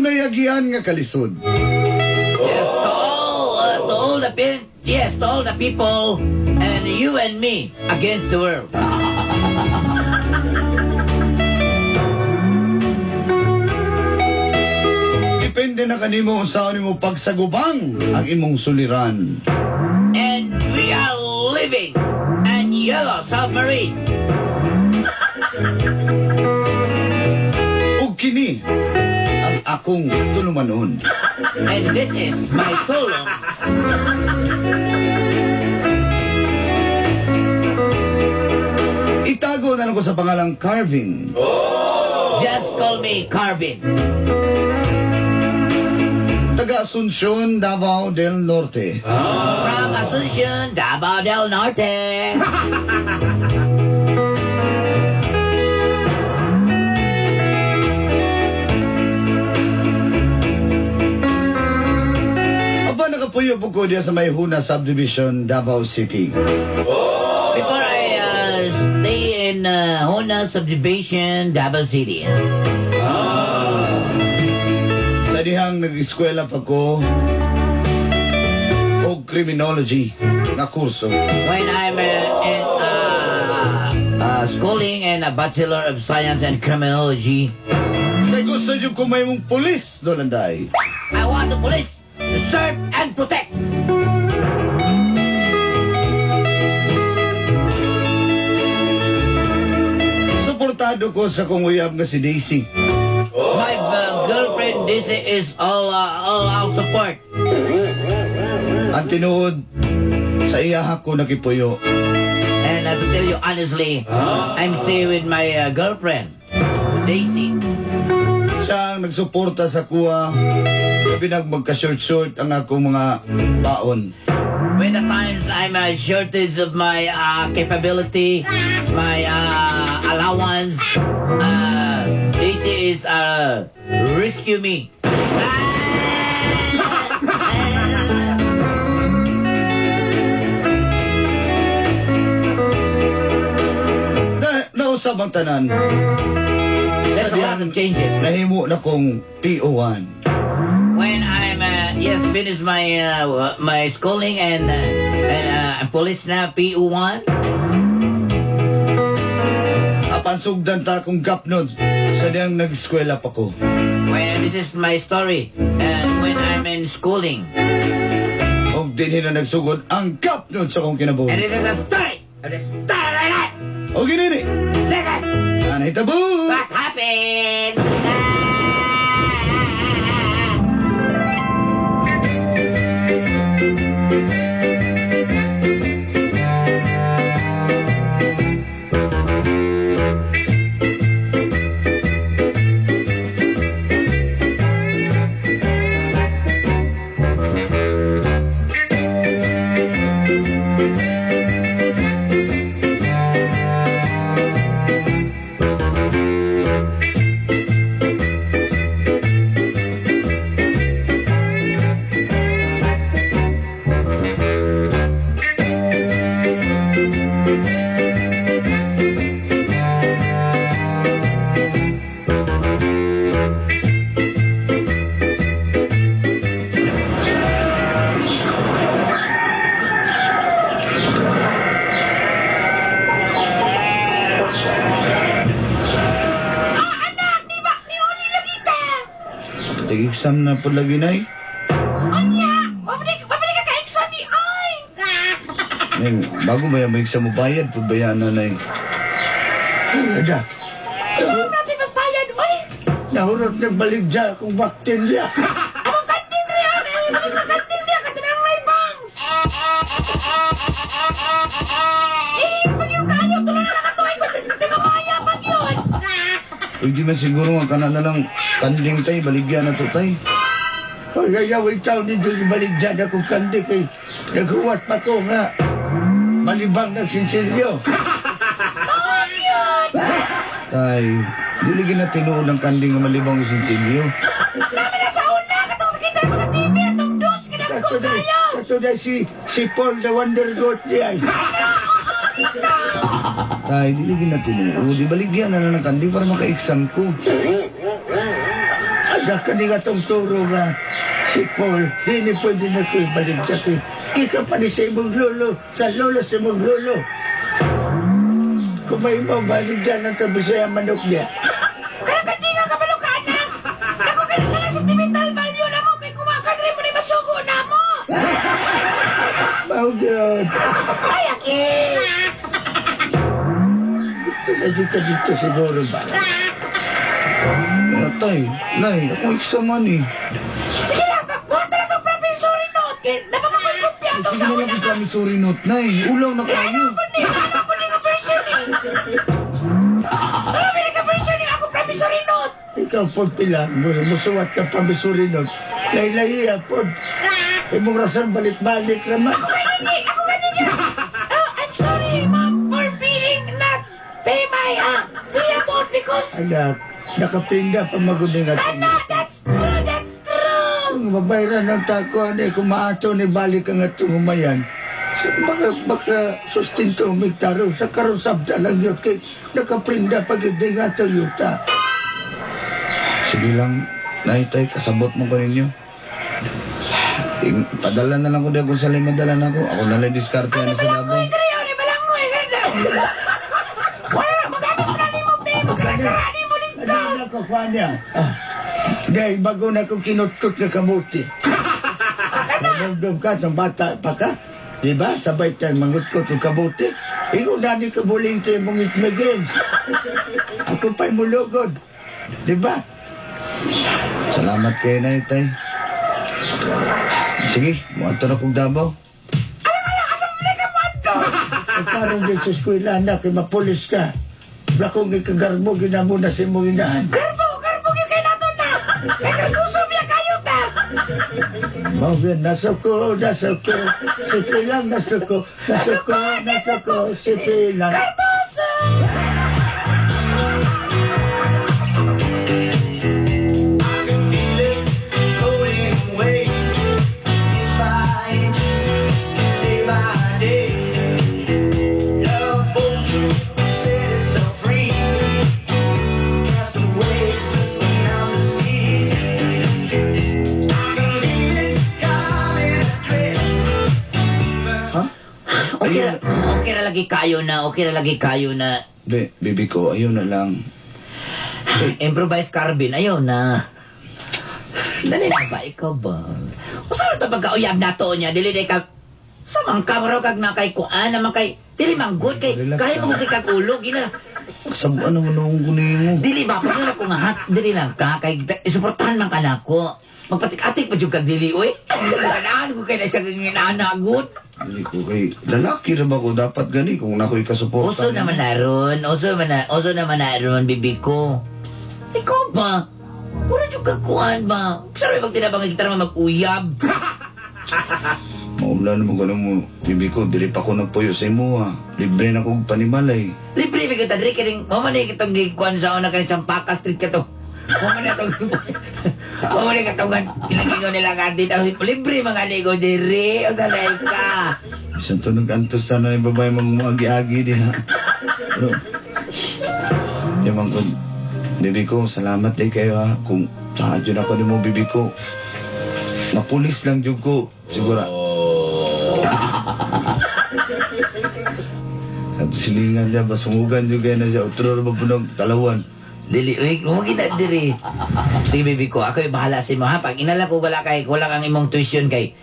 Dunay agian nga kalisod. Yes, to all the yes, to all the people, and you and me against the world. Depende na kanimo unsaon nimo pagsagubang ang imong suliran. And we are living an yellow submarine. Ug kini ang akong tulumanon. And this is my tulong. Itago na lang ko sa pangalang Carvin. Just call me Carvin. Taga Asuncion, Davao del Norte. From Asuncion, Davao del Norte. Aba, nakapuyo po ko diya sa may Huna Subdivision, Davao City. Before I stay in Hona Subdivision, Davao City. Sa dihang nag-eskwela pa ko og criminology na kurso. When I'm in schooling and a Bachelor of Science and Criminology, Kay gusto jud ko may mong pulis, Dolanday. I want the police to serve and protect. Suportado ko sa kong uyab nga si Daisy. My girlfriend Daisy is all out support. Ang tinuod, sa iya ko nakipuyo. And to tell you honestly, I'm staying with my girlfriend, Daisy. Siya ang nagsuporta sa kuha. Labi magka-short-short ang akong mga baon. When the times I'm a shortage of my capability, my allowance, Daisy is rescue me. Na, nausab ang tanan. There's a lot of changes. Nahimo na kong PO1. When I'm yes, finished my schooling and I'm police now, PU1. Apan sugdan ta akong gapnod sa diyang nag-eskwela pa ko. When this is my story, when I'm in schooling, Og dinhi na nagsugod ang gapnod sa akong kinabuhi. And this is the story of the story of my life. Og ginini, This is anahitabo! What happened. Tig-exam na po lagi, Nay. Unya, wabalik ka ka-exam ni ay. Nay, bago ba yan mo exam mo bayad po ba yan, nanay? Ada, Saan natin magbayad, oy? Nahurot nagbaligya akong baktin niya. Anong kanding riyan eh? Balik ka kanding riyan, katinang may bangs. Eh, pag yung kayo, tuloy na nakatuway ko. Tagamaya pag yun. Pwede man siguro nga kana na lang kanding tay, baligyan na to tay. Ay, ayaw itaw nito baligya na akong kandi kay naghuwat pa ko nga. Malibang nagsinsilyo. Tay, dili na tinuod ang kanding nga malibang sinsilyo. Namin na sa una, katong nakita ng mga TV, atong dos, kinagko kayo. Kato na si Paul the Wonder Goat niya. Tay, dili na tinuod. Ibaligyan na lang ng kanding para maka-exam ko. Kani nga tong turo nga si Paul, di ni pwede na ko ibalik siya kay ika pa ni sa imong lolo, sa lolo sa imong lolo. Kung may mo balik dyan ang tabi sa manok niya. Kanang kandinga ka balok ka, anak. Ako kay na sentimental value na mo kay kumakadre mo ni masugo na mo. Mao gyud. Ay, aki. Gusto na dito ka dito siguro ba? Tay, nay, ako exam man eh. Sige lang, buhat na itong promissory note. Kay napakakoy kopya Sige itong sa na una lang kung ka. promissory note, nay. Ulaw na Ano kayo. po ni? Ano po ni ka version eh? Ano ni ka version eh? Ako promissory note. Ikaw po pila, musuwat ka pa misuri nun. Laylahiya po. Imong rason balik-balik naman. Ako kanini! Ako kanini! Oh, I'm sorry, ma'am, for being not pay my payables because Anak, nakapinda pa maguning at ano, that's true, that's true. Kung mabayran ng tako, ani, kung maato ni balik ang atong humayan, sa baka, baka sustinto umigtaro, sa karon sabda lang yun, kay nakaprinda pag hindi nga ito yuta. Sige lang, nay, tay, kasabot mo ko ninyo. Padala na lang ko diya kung sa madala na ako. Ako na lang diskarte Ano ani sa Davao. balangoy, kare, ano balangoy, kare. Wala na, magamit na ni mo, tayo, magkakarani mo dito. Ano na ko, niya? Ah, dahil bago na akong kinutkot na kamuti. Namumdum ka, ng bata pa ka. Di ba? Sabay tayo mangutkot ng kamuti. Ikaw na ni kabuling tayo mong itmigin. Ako pa'y mulugod. Di ba? Salamat kayo, nay, tay. Sige, muadto na kong Davao. Ay, parang din sa eskwela, anak, kay mapulis ka. Blakong ikagarbo, ginamo na si mong inahan. Garbo, garbo, yung kay nato na. Kay karguso biya kayo ta. Mao bien, nasuko, nasuko, si Pilang nasuko, nasuko, nasuko, si Pilang. Garboso! Okay, Ayun. okay ra lagi kayo na, okay ra lagi kayo na. Be, bibi ko, ayun na lang. Improvise Carbine, ayaw na. Dali na ba, ikaw ba? Usa na ito pagkauyab na to niya, dili na ka... Sa mga kamaro kag na kay kuan naman kay... Dili man good kay... Relax Kaya mo lang. kay kag ulo, gina. Kasabuan na noong ko nimo. Dili ba, pag ko nga hat, dili lang ka, kay isuportahan man ka na ako. Magpatik-atik pa jud kag dili, uy. Ganahan ko kay na isa kang inaanagot. Dili ko kay lalaki ra ba ko dapat gani kung nakoy kasuporta. Uso naman na ron, uso naman na ron, bibi ko. Ikaw ba? Wala jud kag kuan ba? Sarap pag tinabang gitar mag-uyab. Maumla naman ko mo, bibi ko, dili pa ko nagpuyo sa imo ha. Libre na kog panimalay. Libre ba kita diri kining mo man ni kitong gikuan sa una kaning Sampaka Street kato. Mo man atong mo man ni katongan tinagingon nila nga din libre mga ligo diri usa na ka. Bisan to nag-antos sana yung babae mong agi-agi diha. Pero, di man ko, bibi ko, salamat di kayo ha. Kung saan ako ni mo, bibi ko. Mapulis lang jud ko. Sigura. Sabi silingan niya, basungugan juga na siya. Otro ra ba punog talawan. Dili uy, mo kita diri. Sige bibi ko, ako'y bahala sa imo ha. Pag inala ko wala kay kulang ang imong tuition kay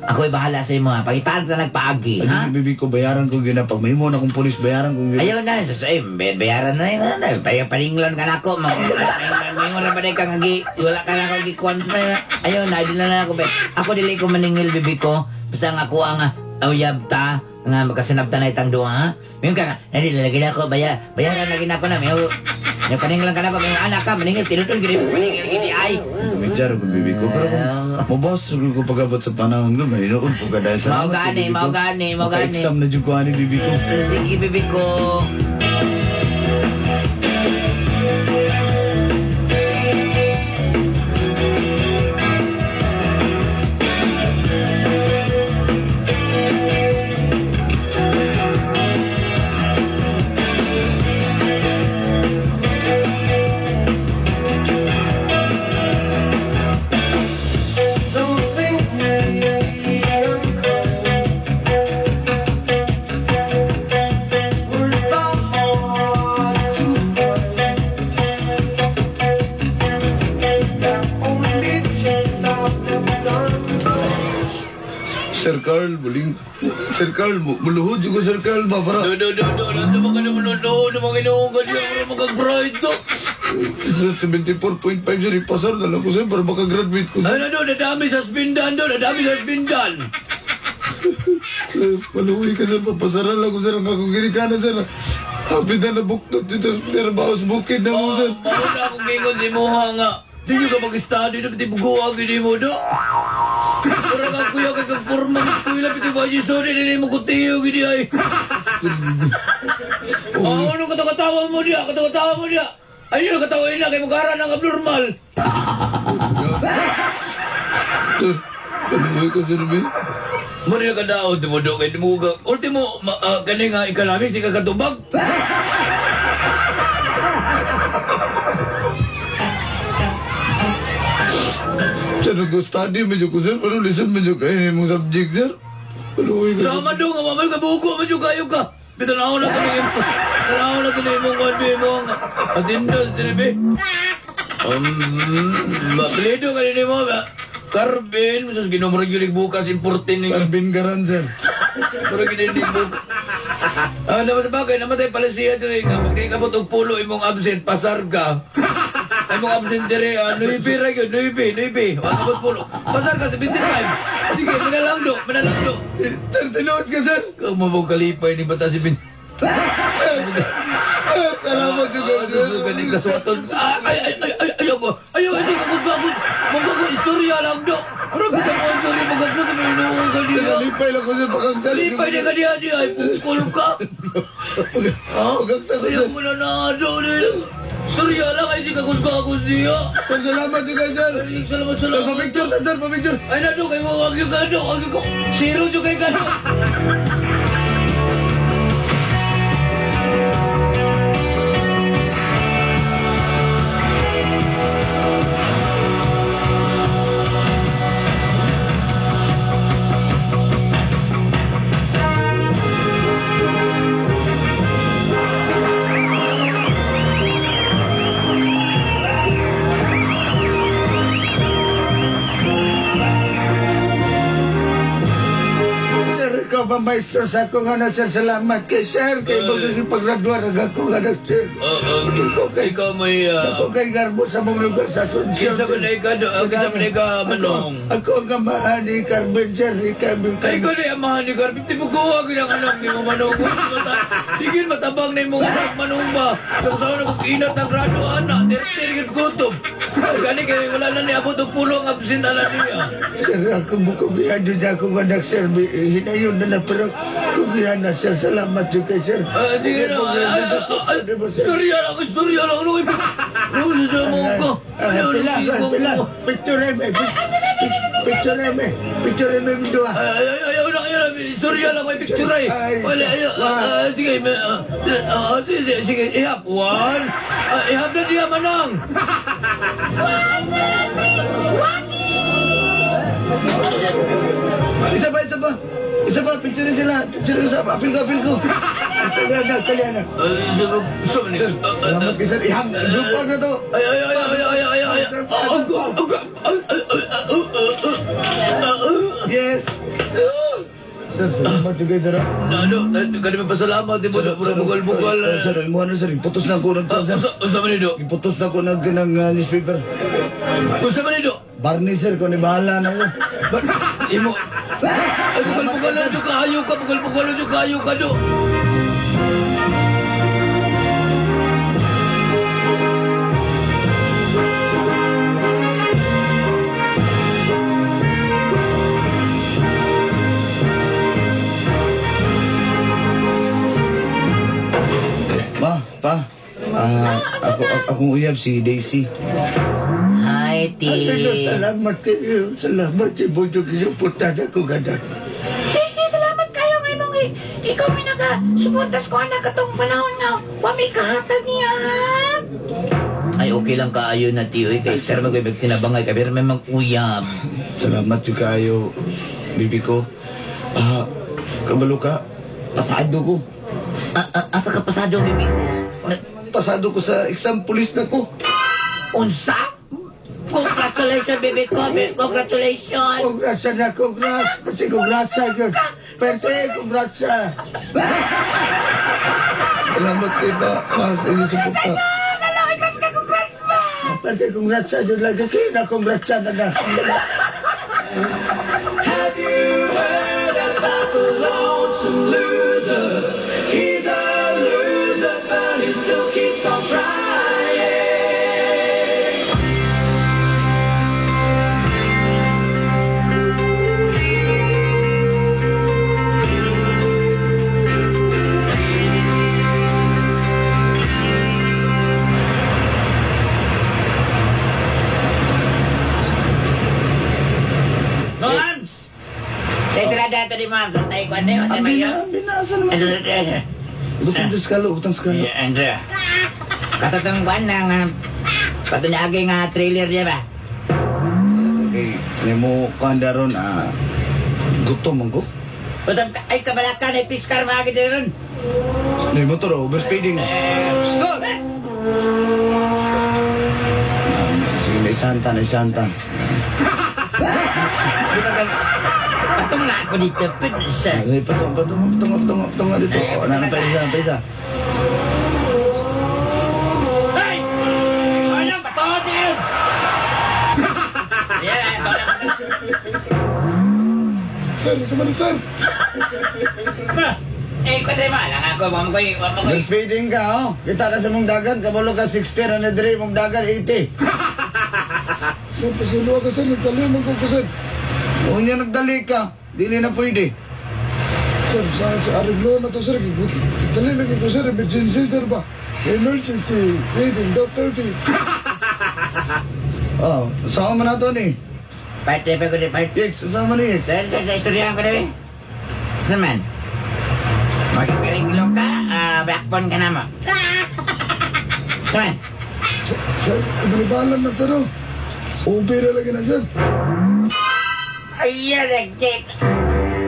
ako'y bahala sa imo ha. Pag ta nagpaagi ha. Ay, bibi ko, bayaran ko gina. Pag mahimo na akong pulis, bayaran ko gina. Ayaw na, sus, ay, bayaran na yun, na, na, paninglon ka na ako, mag, ba na kang agi, wala ka na ako gikuan pa, ayaw na, di na na ako, ako dili ko maningil, bibi ko, basta nga ako ang uyab ta, nga magkasinabta na itang duha, ha? Ngayon ka nga, hindi, lalagay na ako, bayaran lagi na ako na, may, may paninglan ka na ako, may anak ka, maningil, tinutol, gini, maningil, gini, ay. Kumidyar ko, bibi ko. Pero kung mabos ko pag-abot sa panahon ko, mahinoon po ka dahil Mao salamat ko, gani, bibi ko. mao gani, mao gani. Maka-exam na jud ko ani, bibi ko. Sige, bibi ko. Sir Carl, muling Sir Carl, muluhod ko Sir Carl ba para Do do do do do sa mga namuluhod ng mga Ginoo ka diya para makagride do. Sir, 74.5 sir, ipasar na lang ko sir para makagraduate ko. Ay na do, nadami sa spindan do, nadami sa spindan. Maluwi ka sir, papasaran lang ko sir ang akong ginikanan sir. Happy na nabuktot dito sa trabaho sa bukid na mo sir. Mauna akong gingon si Muha nga. Di nyo ka mag-study na pati buguha gini mo do. Mura ka kuya kay kag porma mas kuya pati ba sorry nili mo kutiyo gini ay. Oh, ano katawatawa mo diya? Katawatawa mo diya. Ayun katawa na kay magara ng abnormal. Sir, maluwi ka sir, be. Muna ka daw, di mo do kay di mo ka. Ultimo kani nga economics di ka katubag. Sir, nag-study medyo ko sir, pero listen medyo kayo ni mong subject sir. Maluwi ka sir. Sama do nga mamay ka bugo medyo kayo ka. Bitanaw na kini mo. Tanaw na kini mo kung mo nga attendance sir be. Mapilido ka din mo ba? Carbin, sus Ginoo mo gyud bukas important ni. Carbin Garan sir. Mura gyud ni bukas. Ah, naman sa bagay, namatay pala siya diri nga magkikabot og pulo imong absent pasar ka. Ay imong absent diri, nuibi ra gyud, nuibi, nuibi. Wa kabot pulo. Pasar ka 75. Sige, minalang do, minalang do. Sir, tinuod ka sir. Kau mo kalipay ni bata si Bin. Salamat juga sir. Susugan kasuaton. Ay, ay, ay, ay, ayaw ko. Ayaw, kasi kakot-kakot. Magkakot istorya lang do. Pero kita mo ang istorya, magkakot may inuong ka niya. Lipay lang ko sir, pagkaksal. Lipay na ka niya, niya. Ay, pukol ka. Pagkaksal ko Ayaw sir. mo na na, do. Istorya lang, ay si kakos-kakos niya. Salamat juga sir. Ay, salamat, Sir, salamat. papicture na sir, papicture. Ay, na do, kayo wag yung ka do. Wag yung ka. Zero yung kay ka do. Ikaw ba, maestro, sa akong anak, sir, salamat kay sir, kay magkakipaggraduan ang akong anak, sir. Ikaw may... Ako kay garbo sa mong lugar sa Asuncion. Kinsa man ay ka, kinsa man ay ka, manong. Ako ang amahan ni Carmen, sir, ni Carmen. Ay, ikaw na yung amahan ni Carmen. Tibuguha ko yung anak ni mo, manong. Higil matabang na imong anak, manong ba? Sa kasawa na kong inat ng grado, anak. Terter yung gutom. Gani kay wala na niabot og pulo ang absent ala niya. Sir, ako kumihan dyan akong anak, sir. Hinayon na lang, pero kumihan na, sir. Salamat yun kay sir. Sige na. Istorya lang, istorya lang. Ano kayo? Ano sa mo ko? Ano Pila, pila. Picture me. Picture me. Picture me, dua. Ay, ay, ayaw na, ayaw na. Istorya lang, may picture ay. Wala, ayaw. Sige, sige, sige. Ihap, one. Ihap na diya, manang. 1, 2, 3, waki! Isa pa, isa pa. Isa pa, picture sila. Picture sa apil ko, apil ko. Sige na, kali na. Sir, salamat kay sir. Ihang, lupag na to. Ay, ay, ay, ay, ay, ay, ay. Yes. Sir, salamat juga sir. Ano, kani pasalamat di mo na puro bugal-bugal. Sir, mo ano sir, iputos na ko nag sir. Unsa man do? Iputos na ko nag ng newspaper. Unsa man do? Barney sir, kung ni bahala na ko. Imo. Ay, bugal-bugal na jud kaayo ka, bugal-bugal na jud kaayo ka do. Ma, pa. Ako akong uyab si Daisy. Hi, T. Ay, salamat kayo. Salamat si Bojo gisuporta sa akong anak. Daisy, salamat kayo nga imong ikaw may nagasuportas ko anak katong panahon nga wa may kahatag niya. Ay, okay lang kaayo na, Tiyo. Kay sir, mag tinabangay ka, pero may mag-uyab. Salamat jud kayo, bibi ko. Kabalo ka. Pasado ko. Asa ka pasado, bibi ko? Pasado ko sa exam, pulis na ko. Unsa? Congratulations! Congratulations, baby ko. Congratulations. Congrats na, congrats. Pati congrats yun. Pwede, congrats. Salamat kay ba sa inyong suporta. Pwede, congrats yun lagi. Kaya na, congrats na na. Have you heard about the lonesome loser? He's a loser, but he still keeps on trying. Moms! Sa tirada ito ni Moms. Ang tayo ko ano yun. Ang bina, asa naman? Butang sa skalo, butang skalo. Andrea. Katatang kuan na nga. Patunyagi nga trailer niya ba? Okay, nimo kuan daron gutom man ko. Butang ay kabalakan ay piskar maagi din ron. Nay motor overspeeding. Stop. Sige, naisanta, naisanta. Di ba patong nga ako dito. Sir. Ay, patong, patong, patong, patong, patong nga dito. Oh, na, pa isa, pa isa. Hey! Ano? Patong din! Yeah, Sir, sa man, sir. Eh, ko dre lang ako, mama ko, mama ko. Overspeeding ka, oh. Kita ka sa mong dagan, kabalo ka 60, na dre mong dagan 80. Sir, pasilo ka, sir. Nagdali man ko, sir. Unya nagdali ka, dili na pwede. Sir, sa ariglo na to, sir. Dali lang ko, sir. Emergency, sir ba? Emergency. Reading, dot 30. Oh, saan man na to ni? Parte pa ko di parte. X, saan man ni X? Sa istorya ko na Saan man? Magkaringlo ka, backbone ka na mo. Saan man? Sir, ibalibalan na, sir, oh. Upira lagi na, sir. Ayan, nag-get.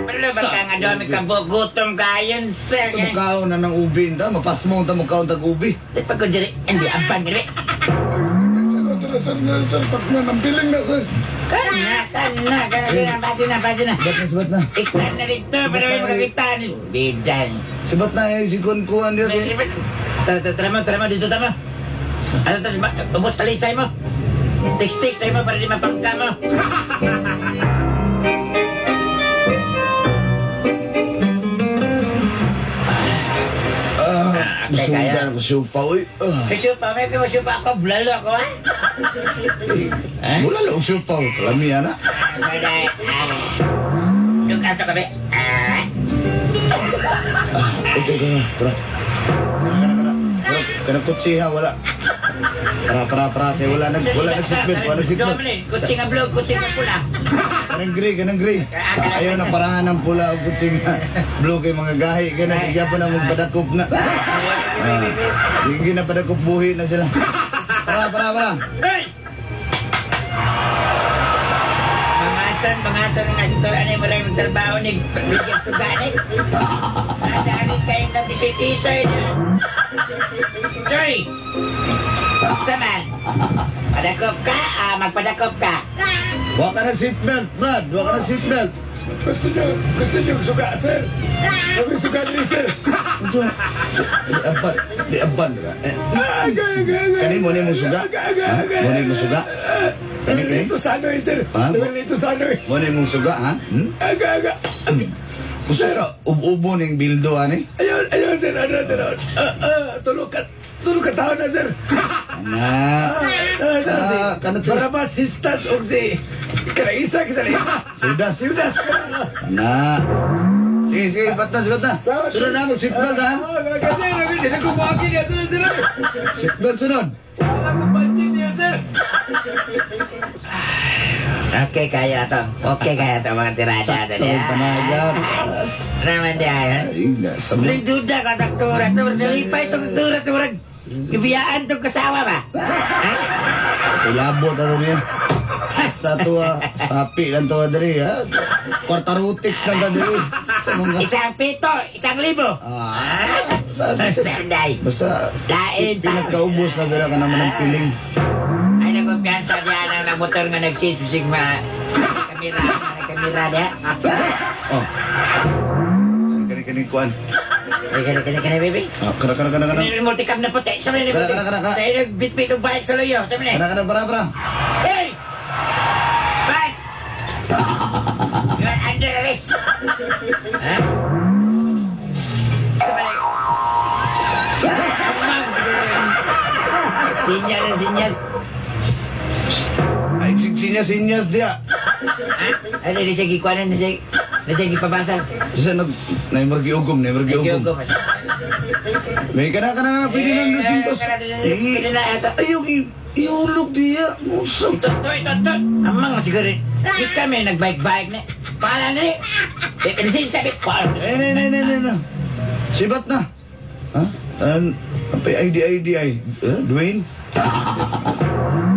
Ano ba ka nga doon, may kabugutom ka yun, sir? Mukhaon na ng ubi, ta. Mapasmo ta mukhaon tag ubi. Di pa ko diri, hindi, ampan ka Sir, ito na, sir. Na, sir. Takna, ng piling na, sir. Kana, kana, kana, kana, basi na, basi na. Sibat na, sibat na. Ikan na dito, para may makakita. Bidan. Sibat na eh, si kun kuan dito. Tara, tara mo, tara mo, dito tama. Ano tas, ubos talisay mo. Text-text sa'yo mo para di mapangka mo. Okay, kaya. Sugal ko supa, uy. Supa, may kaya supa ako, bulalo ako, ha? Eh? Bulalo og supa, kalami, ana. Yung kaso kami. Okay, okay, tara. Kana, kana. Kana kutsi ha, wala. Para, para, para. Kaya wala nag, wala nag-seatbelt, wala nag-seatbelt. Kutsi nga blue, kutsi nga pula. Kanang gray, kanang gray. Ayaw na parahan ng pula o kutsi nga blue kay mga gahi. Kaya di pa na magpadakop na. Di na padakop buhi na sila. Para, para, para. Hey! Pangasan, pangasan ng aktor, ano yung maraming trabaho ni pagbigyan suganin. Nadaanin kayo ng tisoy-tisoy niya. Sorry! Saman, padakop ka, magpadakop ka. Huwag ka ng seatbelt, Brad. Huwag ka ng seatbelt. Gusto niyo suga, sir. Gusto suga din, sir. Di aban, di aban ka. Kani mo ni mo suga? Mo ni mo suga? Kani kani? Ito sanoy, sir. Ito sanoy. Mo ni mo suga, ha? Aga, aga. Gusto ka ub-ubo ning bildo ani? Ayun, ayun, sir. Ano, sir? Tulog ka tao na, sir. Ana. Sir, si Barabas, Histas, o si Karaisa, Karaisa. Sudas. Sudas. Ana. Sige, sige, bat na, sibat na. Sunod na mo, seatbelt, ha? Hindi ko buhakin niya, sir, sir. Seatbelt, sunod. Wala kong budget niya, sir. Okay, kaya to. Okay, kaya to, mga tirada. Sakto, panagat. Naman di ay. Ay, nasa mo. Walang duda ka, doktora. Nalipay itong tura, turag. Ibiyaan itong kasawa ba? Ha? Ilabot ato niya. Basta to, sapi lang to, diri, ha? Kwarta rutix lang ka, diri. Sa mga... Isang pito, 1,000. Sanday. Basta, Lain pa. pinagkaubos na dira ka naman ng piling. Ay, nagkumpiyansa niya na ng motor nga nag-change bisig ma kamera, kamera dia. Oh. Kani kani kuan. Ay, kani kani kani baby. Ah, kana kana kana kana. Kani multicam na puti. Sa ni. Kana, kana, kana, kana. Sa nagbitbit og bike sa luyo. Sa ni. Kana kana bara bara. Hey! Bike! You're under arrest. Ha? Sa balik. Amang siguro. Sinyas na sinyas. Ay sinyas sinyas dia. Ha? Ano, di siya gikwanan, di siya gipabasa. Sa nag naimurgi ugom, naimurgi ugom. Ugom. May kana kana kana pwede na 200. Pwede na ito. Ayaw ihulog diya. Musa. Ito, ito, ito. Amang siguro. Di kami nagbike-bike na. Paala na eh. Lisensya, di. Paala. Eh, ne, ne, ne, ne, ne. Sibat na. Ha? An, apay ID, ID, ay. Eh, Dwayne?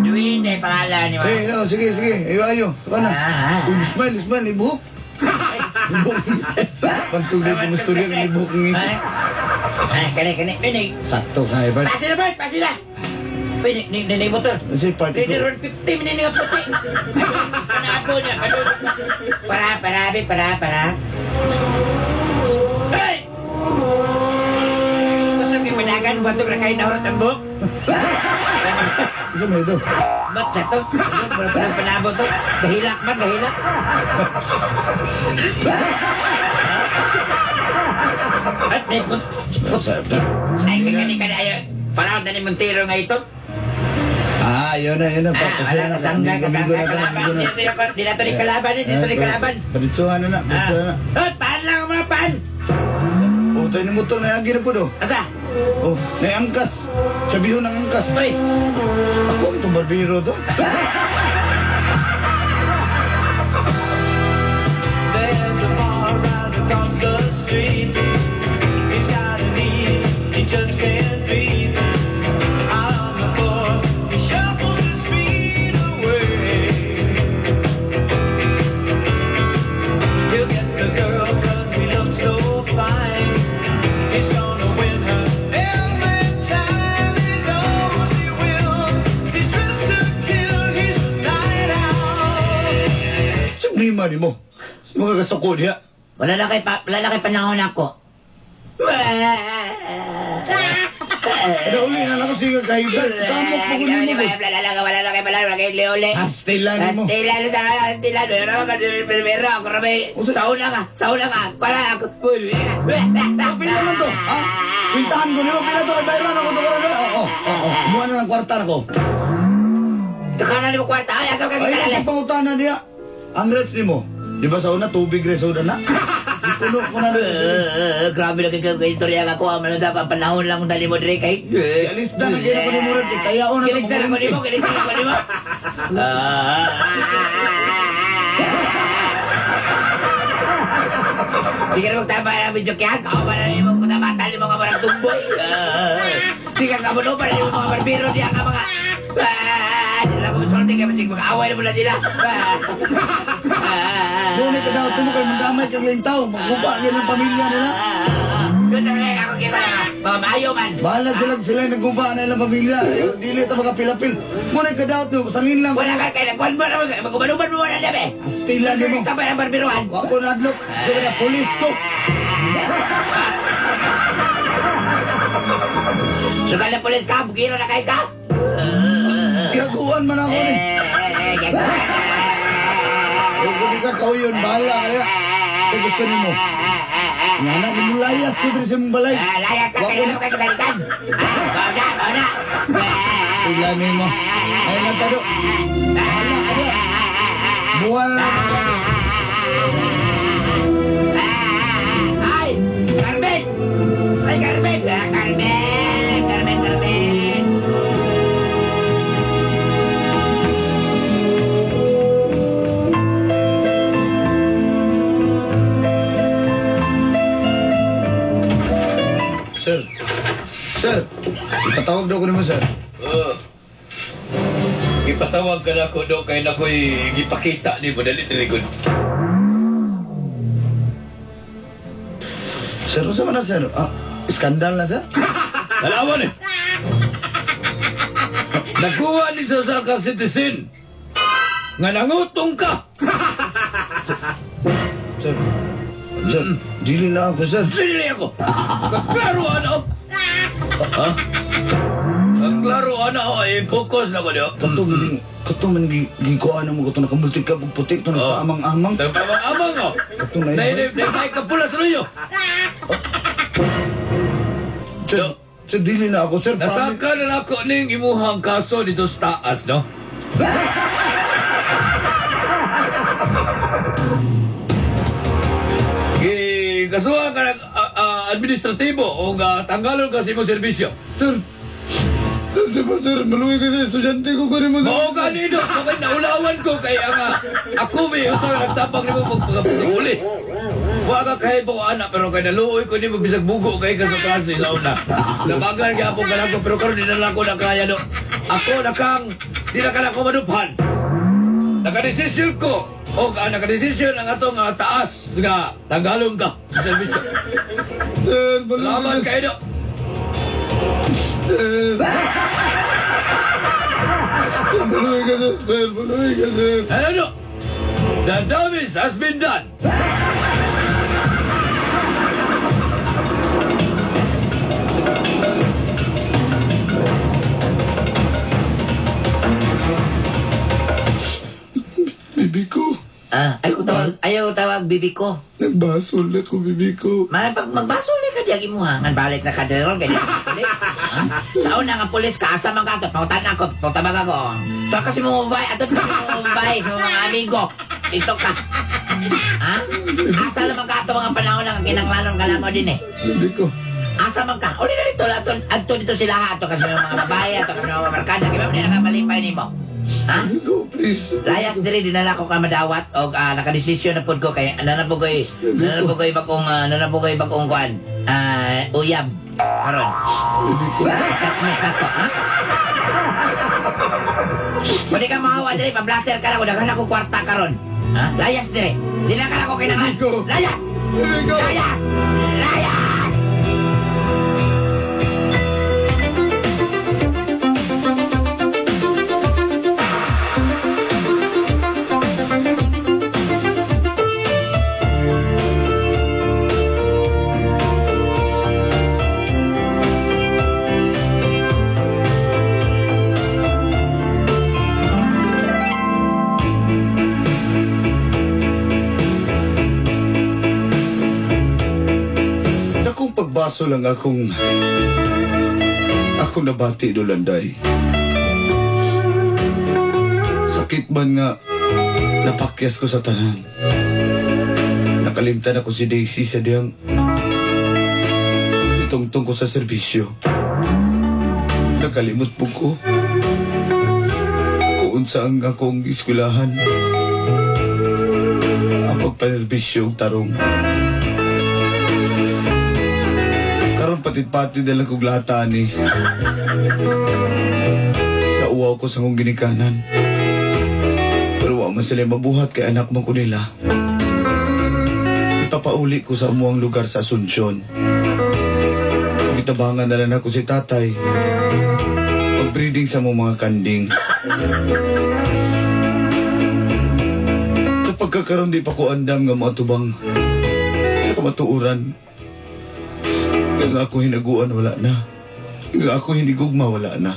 Dwayne eh, pangalan ni Eh, oh, sige, sige. Ayo, ayo. Saka na. Ah. Uy, smile, smile. Ibuhok. Ibuhok. Pagtuloy ko musturya ka ibuhok ng ipit. Ay, kani, kani. Pwede. Sakto ka, eh, Bart. Pasila, Bart, pasila. Pwede, ni, ni, ni, motor. Ano sa'yo, part Pwede ito? ron 50 minutes nga puti. Ay, panabo niya. Para, para, be, para, para. Hey! Gusto ko panagan, bato na kayo nahurot ang buhok. Gusto mo ito? Ba't sa to? Wala panabo to. Gahilak man, gahilak. At may put... Ay, kani, kani, ayun. Parang na ni Montero nga ito. Ah, yun na, yun na. Ah, Pasensya wala, na. kasangga, Amigo kasangga, na to, kalaban. amigo na. Di na to ni kalaban, di to ni kalaban. Paritsuhan na na, paritsuhan na. Ah, paan lang ang mga paan. Oh, tayo ni motor na yagi na po do. Asa? Oh, naiangkas. Sabihon ang angkas. Uy, Ako ang itong barbero to. There's a bar right across the street. He's got a need he just can't beat. Out on the floor, he shuffles his feet away. He'll get the girl 'cause he looks so fine. He's gonna win her every time. He knows he will. He's dressed to kill. He's a night owl. Sa problema ni mo. Sa mga kasuko diha. Wala na kay panahon ako. Kada uli na lang ako sige kahibal. Samok mo kunin mo. Wala na wala na kay panahon, wala kay uli. Hastila ni mo. Hastila no sa hastila no. Ano ka primero ako rame. Sa una ka. Para ako. Pila man to, ha? Pintahan ko nimo pila to kay bayaran ako to karon. Oo, oo. Kumuha na ng kwarta nako. Tukanan ni mo kwarta. Ay, asa ka Ay, gikalala. kasi pangutana diha. Ang ref nimo. Di ba sa una tubig re sa una na? Ipuno ko na doon. Grabe na kay kay istorya nga ko. Ano daw ang panahon lang dali mo dire kay. Alis na na ko nimo ref. Kayaon na Kilis na ko nimo, kilis na ko nimo. Sige na magtama na video kaya ka ba na nimo matamatan nimo nga marang tumboy. Sige ka mo no para nimo mga barbero diya nga mga. Di na ko masulti kay basig mag-away na mo na sila. Ngunit ka daw mo kay mandamay kag laing tao, magguba gyud ang pamilya nila. Doon sa mga ako kita mga maayo man. Bahala sila sila nagguba na ilang pamilya. Dili ta mga pilapil. Ngunit ka daw mo sangin lang. Wala ka kay nagkuan mo na magubaluban mo na niya be. Astila nimo. Sa ba ang barberohan? Wa ko nadlok. Sabi na pulis ko. Sugal na pulis ka, bugiro na kay ka. Ginaguan man ako ni. Kung di ka kauyon, bahala kaya. Sa gusto nimo. Nga na, layas ko diri sa imong balay. Layas ka, kaya mo kay kasalitan. Ah, na, bao na. Pila nimo. Ay nagtado. Bahala kaya. Buwan na. Ay, Carmen! Ay, Carmen! Ah, Carmen! Carmen, Carmen! Sir. Sir. Ipatawag daw ko nimo, sir. Ipatawag ka na ko do kay nakoy gipakita ni mo dali dali gud. Sir, unsa man na, sir? Ah, iskandal na, sir? Tanawa ni. Nakuha ni sa ka citizen. Nga nangutong ka. Sir, sir, dili na ako, sir. Dili ako. Kaklaro ana oh. Ha? Kaklaro ana oh, ay focus na ko do. Kato man kato man gikuan mo kato nakamultig ka og puti to Oh. nagpaamang-amang. Amang-amang oh. Kato na Nay nay ka pula sa luyo. Sir, sir, dili na ako, sir. Promise. Nasaka na nako ning imuhang kaso dito sa taas, no? Kasuha ka ng administratibo o tanggalon ka sa imong serbisyo. Sir, sir, di ba sir, maluwi ka sir, estudyante ko kunin mo sir. Mao ganino, mao naulawan ko kay ang ako may usa nagtabang nimo pagpulis. Wa ka kahibok anak pero kay naluoy ko nimo bisag bugo kay ka sa klase sa una. Labagan gyapon ka nako pero karon di na lang ko nakaya do. Ako na kang di na ka nako maduphan. Nakadesisyon ko o ang nakadesisyon ang atong taas nga tanggalon ka sa serbisyo. Sir, maluwi Salamat ka kayo do. sir. Sir, maluwi ka sir, sir, maluwi ka sir. Ano do? The damage has been done. Bibi ko, Ah, ayaw tawag bibi ko. nagbasol ako, bibi ko. Man, pag magbasol ka diya imuha, ngan balik na ka diri ron kay di ka pulis. Ha? Sa una nga pulis ka asa man ka ato, pangutan ako, pangtabag ako. Tuwa kasi mo babae, ato kasi mo babae sa mga amigo. Ito ka. Ha? Asa naman ka ato mga panahon nga kinanglanon ka namo din eh. Bibi ko, Asa man ka? O di na dito, ato, adto dito sila ato kasi mga babae, ato kasi mga barkada, kaya ba nakamalipay nimo? Ha? bibi ko, please. Layas diri dinala ko ka madawat og nakadesisyon na pud ko kay ana na pugoy bagong ana na pugoy bagong kuan uyab karon. Bibi ko, Chatmate ako ha. Pwede ka mahawa diri pablater ka na ko daghan ako kwarta karon. Ha? Layas diri. Di na ka na ko kinahanglan. Layas! bibi ko. Layas! Layas! Dakong pagbaso lang akong nabati dolanday. Sakit man nga napakyas ko sa tanan. Nakalimtan ako si Daisy sa diyang itungtong ko sa serbisyo. Nakalimot po ko kung saan akong eskwelahan. Ang pagpanerbisyo og tarong. Karon patid-patid na lang kong lata ni. Nauwaw ko sa akong ginikanan. Pero wa man sila mabuhat kay anak man ko nila. Ipapauli ko sa amuang lugar sa Asunsyon. Gitabangan na lang ako si tatay. Pag-breeding sa mong mga kanding. Sa pagkakaroon di pa ko andam nga maatubang sa kamatuoran. Nga ako hinaguan, wala na. Nga ako hinigugma, wala na.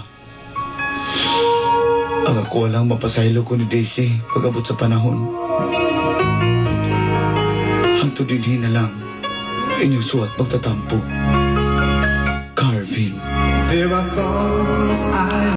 Ang ako lang mapasaylo ko ni Daisy pag-abot sa panahon. Hangtod dinhi na lang inyong suwat magtatampo. Carvin. There are songs I